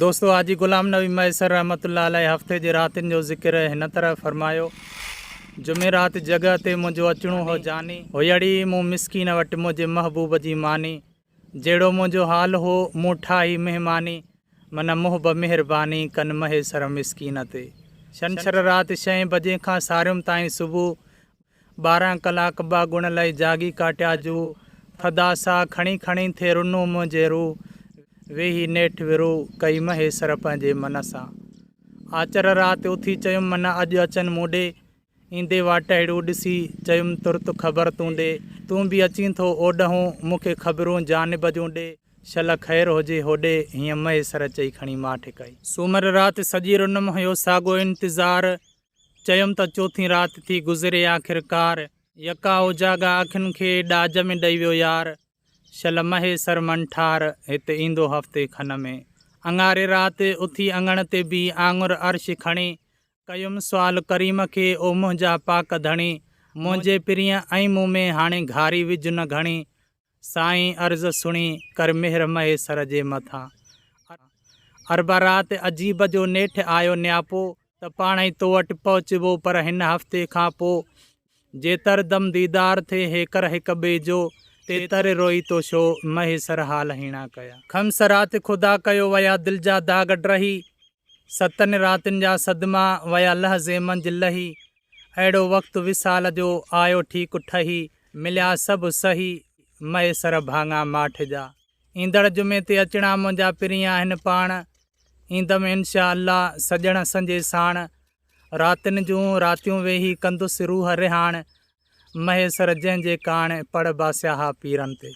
دوستو حاجي غلام نبي مهيسر رحمة الله عليه هفتي جي راتين جو ذڪر هن طرح فرمايو، جمعي رات جڳهه تي منهنجو اچڻو هو جاني، هئڙي مون مسڪين وٽ منهنجي محبوب جي ماني، جهڙو منهنجو حال هو مون ٺاهي مهماني، من محب مهرباني ڪن مهيسر مسڪين تي. ڇنڇر رات ڇهين بجي کان ساريم تائين صبح 12 ڪلاڪ ٻاگهڻ لئي جاڳي ڪاٽيا جوء، ٿڌا ساهه کڻي کڻي ٿي رنو منهنجي روح، ويهي نيٺ ورو ڪئي مهيسر پنهنجي من سان. آچر رات اٿي چيم من اڄ اچن مون ڏي، ايندي واٽهڙو ڏسي چيم ترت خبر تون ڏي، تون به اچين ٿو اوڏهون مون کي خبرون جانب جون ڏي، شل خير هجي هوڏي، هيئن مهيسر چئي کڻي ماٺ ڪئي. سومر رات سڄي رنم هيو ساڳو انتظار، چيم ته چوٿين رات ٿي گذري آخرڪار. يڪا اوجاڳا اکين کي ڏاج ۾ ڏئي ويو يار. شل مهيسر منٺار هت ايندو هفتي کن ۾. اڱاري رات اٿي اڱڻ تي بيهي آڱر عرش کڻي. ڪيم سوال ڪريم کي او منهنجا پاڪ ڌڻي. منهنجي پرينء ۽ مون ۾ هاڻي گهاري وجهه نه گهڻي. سائين عرض سڻي ڪر مهر مهيسر جي مٿان. اربع رات عجيب جو نيٺ آيو نياپو ته پاڻهئي تو وٽ پهچبو پر هن هفتي کان پو جيتر دم ديدار ٿئي هيڪر هڪ ٻئي جو تيتر روئي تو شو مهيسر حال هيڻا ڪيا. خمس رات خدا ڪيو ويا دل جا داغ ڊهي ستن راتين جا صدما ويا لحظي منجهه لهي اهڙو وقت وصال جو آيو ٺيڪ ٺهي، مليا سڀ سهي، مهيسر ڀاڱا ماٺ جا. ايندڙ جمعي تي اچڻا منهنجا پرين آهن پاڻ، ايندم انشاء الله سڄڻ سنجي ساڻ. راتين جون راتيون ويهي ڪندس روح رهاڻ، مهيسر جنهن جي ڪاڻ پڙ باسيا ها پيرن تي.